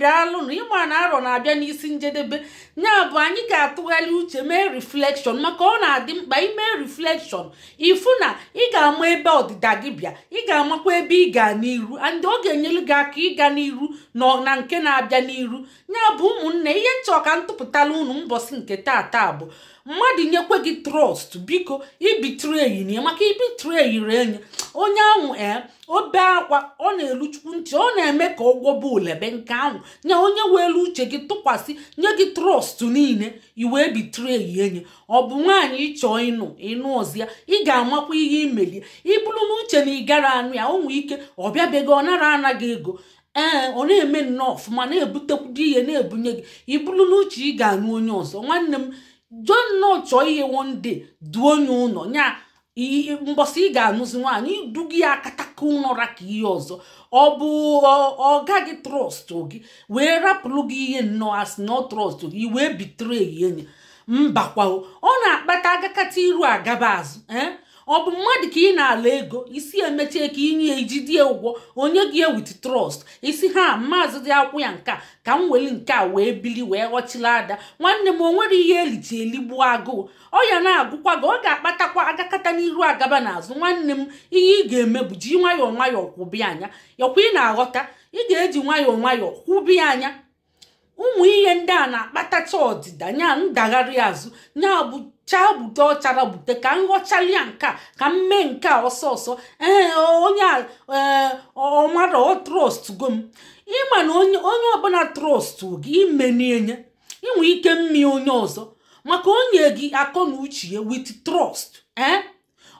Daalụnụ. Ịma na arọ na-abịa n'isi njedebe, ya bụ anyị ga-atụgharị uche, mee reflection, maka ọ na-adị mkpa ime reflection. Ịfụ na ị ga-ama ebe ọdịda gị bịa, ị ga-amakwa ebe ị ga n'iru, and ọ ga-enyere gị aka ịga n'iru nọ na nke na-abịa n'iru. Ya bụ, ụmụnne, ihe nchọ ka ntụpụtala unu mbọsị nke taata bụ mmadụ nyekwe gị trust, biko ibitreyiri ya, maka ibitreyiri enyi onye ahụ, ee, obe akwa ọ na-elu Chukwu ntị, ọ na-eme ka ọ gwọba ulebe nke ahụ. Nye onye were uche gị tụkwasị, nye gị trust niile, iwee betray enyi. Ọ bụ nwaanyị ịchọ ịnụ, ịnụ ọzọ ya, ị ga-amakwa ihe imelie. Ibulu n'uche na ị gara anụ ya, o nwee ike ọ bịabeghị, ọ nara anaghị ego, ee, ọ na-eme nnọọ ọfụma, na-ebutekwudo ihe na-ebunye gị, ibulu n'uche ị ga-anụ onye ọzọ. Nwanne m, jụọ nnọọ, chọọ ihe one day, duo onye ụlọ nya. Mbọsị ị ga-anụzi nwaanyị, idugi ya akataka ụnọra ka ihe ọzọ. Ọ bụ ọ gaghị trust gị wee rapụrụ gị ihe nnọọ, asị na ọ trust gị, wee betray enyi. Mbakwa, ọ na-akpata agakata iru agaba azụ. Ee, ọ bụ mmadụ ka ị na-ala ego isi, emechie ka inye ijidie ụgwọ, onye gị with trust, isi ha maazị dị akwụ ya nke a ka m weli nke a wee bili wee ghọchila ada. Nwanne m, o nwere ihe elichi eligbu agụụ, ọ ya na-agụkwa gị, ọ ga-akpatakwa agakata n'iru agaba n'azụ. Nwanne m, ihe ị ga-eme bụ ji nwayọọ nwayọọ kwụbịa anya yakwa. Ị na-aghọta? Ị ga-eji nwayọọ nwayọọ kwụbịa anya. Ụmụ ihe ndị a na-akpatacha ọdịda nya ndagharị azụ, nya bụ chaa gbute ọchara gbute ka nghọchalia nke a, ka m mee nke a ọsọ ọsọ. Ee, onye a, ee, ọmara ọ trust go m. Ịma na onye onye ọbụla trust gị imenienye, inwe ike mmi onye ọzọ, maka onye gị akọ na uche ya with trust. Ee,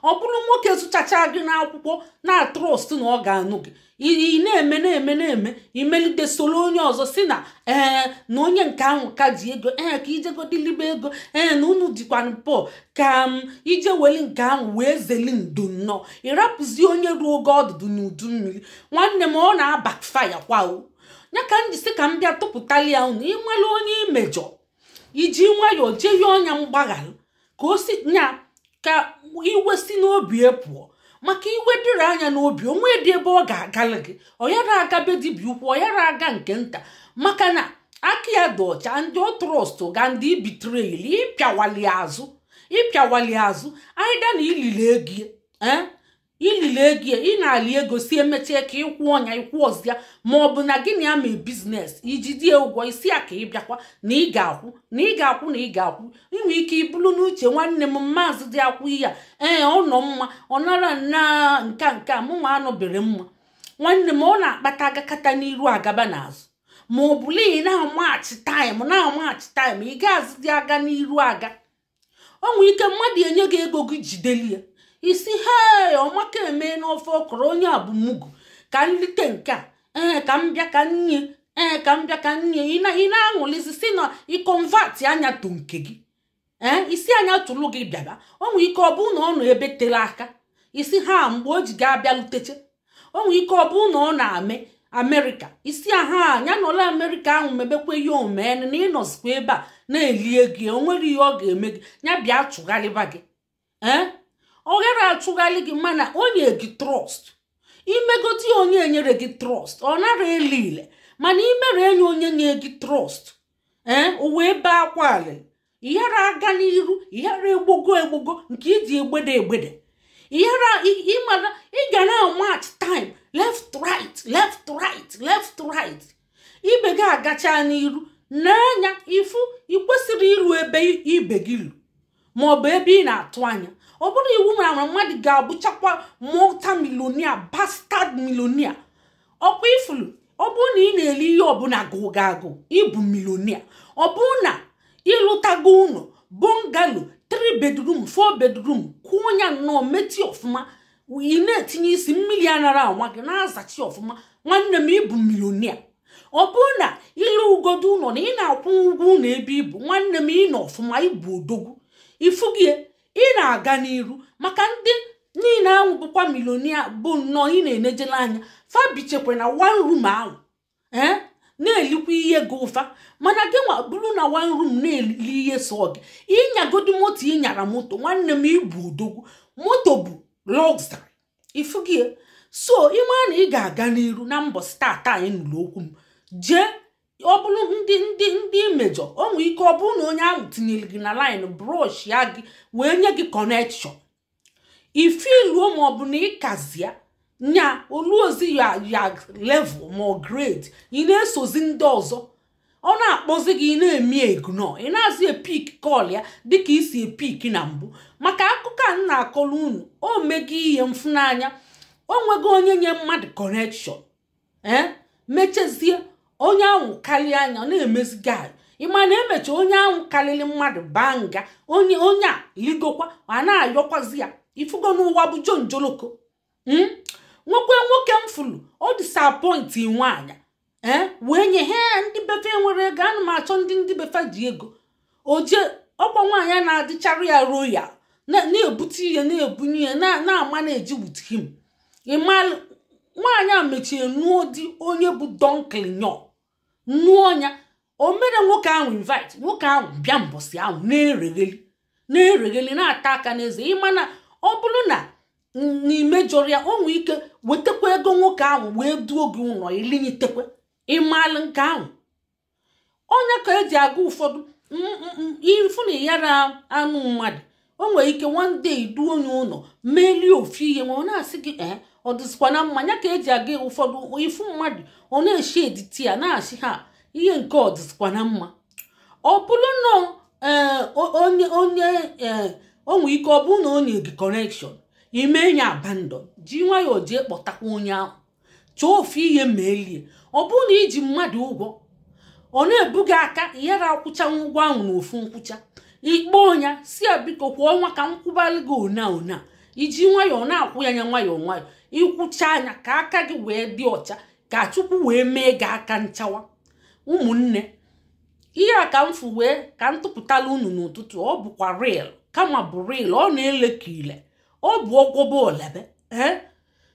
ọ bụrụ nwoke zụchacha gị n'akwụkwọ na trust na ọ ga-anụ gị, ị na-eme na-eme na-eme, imelite soro onye ọzọ, si na ee, na onye nke ahụ ka ji ego, ee, ka ijegodilibe ego, ee, na unu dịkwanụ pọ ka m ije weli nke ahụ wee zeli ndo nnọọ, ịrapụzi onye ruo oge ọdụdụ n'udu mmiri. Nwanne m, ọ na-abackfire kwa o. Ya ka m ji sị ka m bịa tụpụtali ya unu. Ịmara onye imejọ, iji nwayọọ jee ya ọnya mgbaghara, ka o si nya ka iwe si n'obi pụọ, maka iwe dịrị anya n'obi onwe dị ebe ọ ga-agalị gị, ọ yara aga be dibịa ukwu, ọ yara aga nke nta, maka na aka ya dị ọcha. Ndị ọ trust ga ndị ibetrayli, ịpịawali azụ, ịpịawali azụ aịda na ilile ego. Ee, ilile ego, ị na-ali ego si emechie ka ịkwụ ọnya ịkwụ ọzọ, ma ọ bụ na gịnị ya mee business iji die ụgwọ isi ya ka ị bịakwa na ị ga-akwụ, na ị ga-akwụ, na ị ga-akwụ. Inwe ike ibulu n'uche, nwanne m, maazị dị akwụ ihe a, ee, ọ nọ mma, ọ nara nna nka nke a mụnwa anọbere mma. Nwanne m, ọ na-akpata agakata n'iru agaba n'azụ, ma ọ bụ lee na-amachi time, na-amachi time, ị ga-azụ dị aga n'iru aga. O nwee ike mmadụ enye gị ego gị, jideli ya, isi hee ọmaka eme n'ofe ọkọrọ, onye a bụ mugu, ka nlite nke a, ee, ka m bịa ka nye, ee, ka m bịa ka nye. Ị na-aṅụlizi si na ịconvert anya to nke gị, ee, isi anya tụrụ gị bịaba. O nwee ike ọ bụ na ọ nọ ebe tere aka, isi ha mgbe o ji ga-abịa luteche. O nwee ike ọ bụ na ọ na-ame Amerịka, isi aha ya nọrọ Amerịka ahụ mebekwa ihe omeen, na ịnọzikwa ebe a na-eli ego. O nwere ihe ọ ga-eme gị, ya bịa chụgharịba gị. Ee, ọ gara achụgharị gị, mana onye gị trust, imegodi onye enyere gị trust, ọ nara ele ile, mana imere enye onye nye gị trust, ee, o wee bee akwa alịrị, ịghara aga n'iru, ịghara egbogo egbogo nke iji egbede egbede, ịghara ịmara ị ga na match time, left right, left right, left right, ibe gị agacha n'iru n'anya. Ifu ị kwesịrị iru ebe ibe gị lu, ma ọ bụ ebe ị na-atụ anya. Ọ bụrụ iwu na mmadụ ga-abụchakwa multi-millionaire, bastard millionaire. Ọkwa ifulu, ọ bụrụ na ị na-eli ihe ọbụla gụ gị agụ, ịbụ millionaire. Ọ bụrụ na ịlụtago ụlọ bungalow, 3 bedroom, 4 bedroom, kwụọ ya nnọọ meti ọfụma, ị na-etinye isi mmiri anara anwa gị, na-azachi ọfụma, nwanne m, ịbụ millionaire. Ọ bụrụ na ịlụ ugodo ụlọ na ị na-akwụ ụgwọ ụlọ ebe ibu, nwanne m, ị nọ ọfụma, ịbụ odogwu. Ifu gị ị na-aga n'iru, maka ndị niile ahụ bụkwa millionaire bụ nnọọ ị na-enejele anya, fabichekwa na one room ahụ, ee, na-elikwa ihe gị ụfa. Mana gị nwa bụrụ na one room na-eli ihe so gị, ịnyagodi moto, ịnyara moto, nwanne m, ịbụ odogwu. Moto bụ luxury. Ifu gị so ịma na ị ga-aga n'iru na mbọsị tata anyị nụrụ okwu m, jee Ọ bụrụ ndị imejọ, o nwee ike ọ bụrụ na onye ahụ tinyere gị na line, brush ya gị wee nye gị connection, ifiluo, maọbụ na ịkazia nya oluozi ya level ma ọ grade, ị na-esozi ndị ọzọ. Ọ na-akpọzi gị, ị na-emi ignore, ị na-azị epick call ya dịka isi epick na mbụ. Maka akụkọ a m na-akọrọ unu, o mego ihe mfunanya. O nwego onye nye mmadụ connection, ee, mechezie onye ahụ karịa anya na-emezi guy. Ịma na emecha onye ahụ karịrị mmadụ baa nga, onye a ligokwa, a na-ayọkwazi ya. Ifugo n'ụwa bụ jonjoloko. Nwekwe nwoke m fulu, ọ disappoint nwaanyị, ee, wee nye ha ndị befe nwere ego. Ana m achọ ndị befe ji ego. Oje ọkwa nwaanyị na-adịchara ya royal, na-ebute ihe, na-ebunye ya, na-ama na-eji with him. Ịmalụ nwaanyị a mechie nụọ di onye bụ Don Clinyon, nụọ ya. O mere nwoke ahụ invite, nwoke ahụ bịa mbọsị ahụ, na-eregheli, na-eregheli, na-ata aka n'eze. Ịma na ọ bụrụ na n'imejọrọ ya, o nwee ike wetakwa ego nwoke ahụ wee duo gị ụlọ ilinyitekwe. Ịmalụ nke ahụ onye ka eji aga ụfọdụ ifu na yara anụ mmadụ. O nwere ike one day duo onye ụlọ melie ofu ihe ma ọ na-asị gị, ee, ọ dịzikwa na mmanya ka eji aga. Ụfọdụ ifu mmadụ, ọ na-eshi editi ya, na-asị ha ihe nke ọ dịzikwa na mma. Ọ bụrụ na ee onye ee, o nwere ike ọ bụrụ na onye gị connection, ime ya abandon, ji nwayọọ jee kpọtakwa onye ahụ, chọọ ofu ihe ma elie. Ọ bụrụ na iji mmadụ ụgwọ, ọ na-ebu gị aka, yara akwụchanwu ụgwọ ahụ n'ofu nkwụcha, ikpe ọnya si ya, biko, kwa ọnwa ka m kwụbalị gị ona ona. Iji nwayọọ na-akwụ ya anya nwayọọ nwayọọ, ịkwụcha anya ka aka gị wee dị ọcha, ka Chukwu wee mee gị aka nchawa. Ụmụnne, ihe a ka m fụ wee ka m tụpụtala unu n'ụtụtụ. Ọ bụkwa real, kama bụ real, ọ na-ele ka ile, ọ bụ ọgwọbọ olebe. Ee,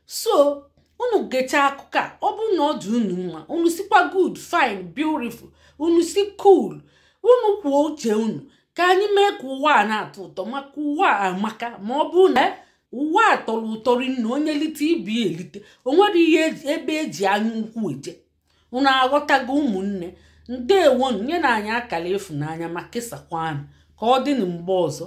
so unu gechaa akụkọ a, ọ bụrụ na ọ dị unu mma, unu sikwa good, fine, beautiful, unu si cool, unu kwuo uche unu, ka anyị mee ka ụwa a na-atọ ụtọ, maka ụwa a amaka. Ma ọ bụrụ na ụwa a tọrọ ụtọ rinne, onye lite ibi elite, o nwere ihe ebe eji anya ukwu eje. Unu aghọtago? Ụmụnne, ndewonu. Nye na anyị akara ịfụnanya ma kesakwanụ ka ọ dị na mgbe ọzọ.